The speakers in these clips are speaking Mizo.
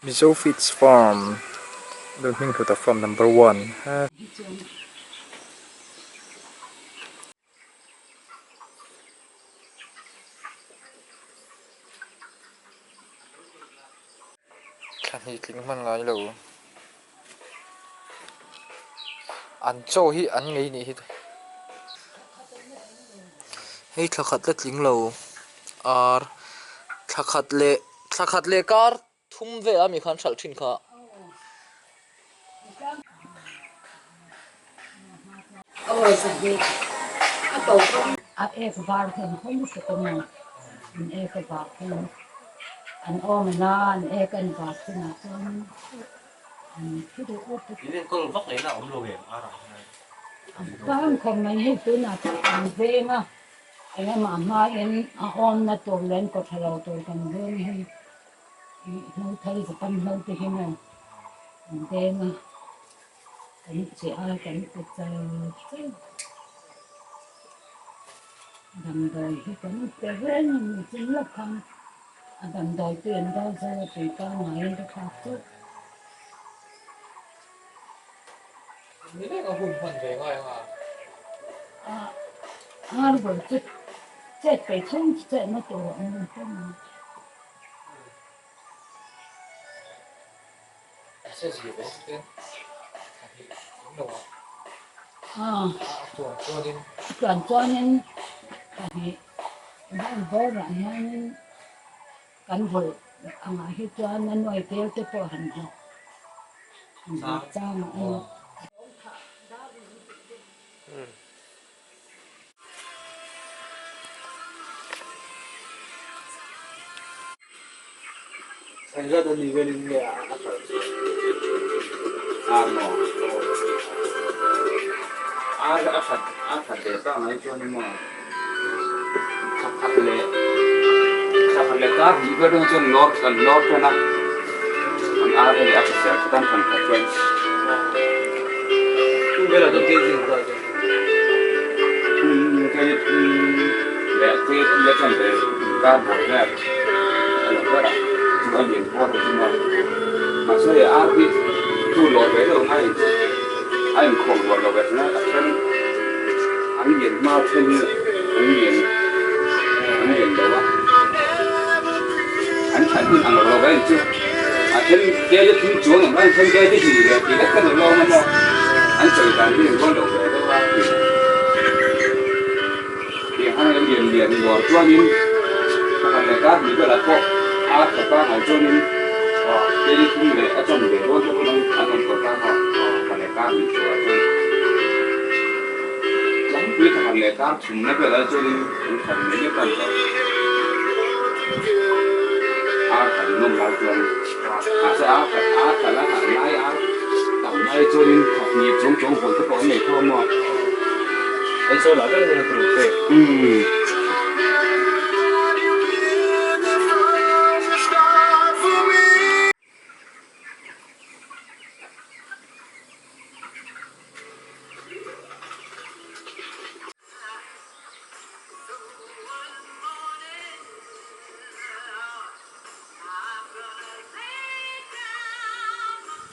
Mizo Feeds Farm Lalhminghluta Farm Number One. Thla hnih tling hman ngai lo. An chaw hi an ngei nih hi. Hei thla khat la tling lo ar thla khat leh thla khat leh kar thum vel a mi khan hralh thin kha. A ek var hian hawi lutuk a maw an ek a vak hian an awm a na an ek an vak hunah chuan an thi duh ut a. In enkawl vak lehna a awm lo em arah hian? Vang khawp mai hei tunah chuan kan veng a engemaw a hmain a awmna tur leh an kaw tha lo tur kan veng hei hlo thar zapan hlo te hi maw an veng a. Kan che a kan pe char char. Damdawi hi kan pe reng a ni chung lawk khan a damdawi te an dal zo a tui pangngai ka thlak chauh. Ni leng a hun hman ve ngai ang a. A harbor chu chet peih chhung chetna tur a awm lo fo mai. Chuan chuanin pahnih bawr bawrah hianin kan vawlh angah hi chuan a nuai tel te pawh han hmu han hmu chang a awm a. Engzat a ni velin nge a hralh chu? Ar maw? Ar a hrat a hrat leh ta mai chuan maw thla khat leh thla khat leh kar hnih vel atang chuan lawr an lawr tan a an ar hei a hrisel khat an thlan khat chuan. Chung velah chuan kg engzat nge? Kg thum leh kg thum leh chuan ve kar bawr vel. A lo ber a, chu a lian pawh a ti thung a. Mahse hei ar hi chu lawr ve deuh ang a in a inkhawm rual lo ve thung a, a then an lian hma then hi an lian an lian lo a, an than hun ang lo lo ve a ni chu. A then ke te thum chuang ang a, an then ke te hnih ve tih lek kha lo lawm a maw, an sawi dan hi an rual lo ve deuh a tih. Tiang khan a lian lian lawr chuanin pakhat leh kar hnih velah pawh a tha pangngai chuanin kei thum leh a chawm ve dawn te pawh an awm tawh ta maw pakhat leh kar hnih chhuah chuan tlangpui pakhat leh kar thumna velah chuanin an khat mai mai tan tawh ar khat an awm lai chuan mahse ar khat ar khat a hah lai ar tam lai chuanin khat hnih chuang chuang vawlh te pawh an nei tho a maw. An sawi lah vek ania tur pek. Umm.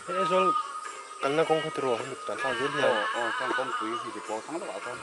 Hei Aizawl kalna kawng kha tiraw hemi tan thlak zel hian. Aw aw chuan kawngpui hi ti pawh thang deuh ah chuan.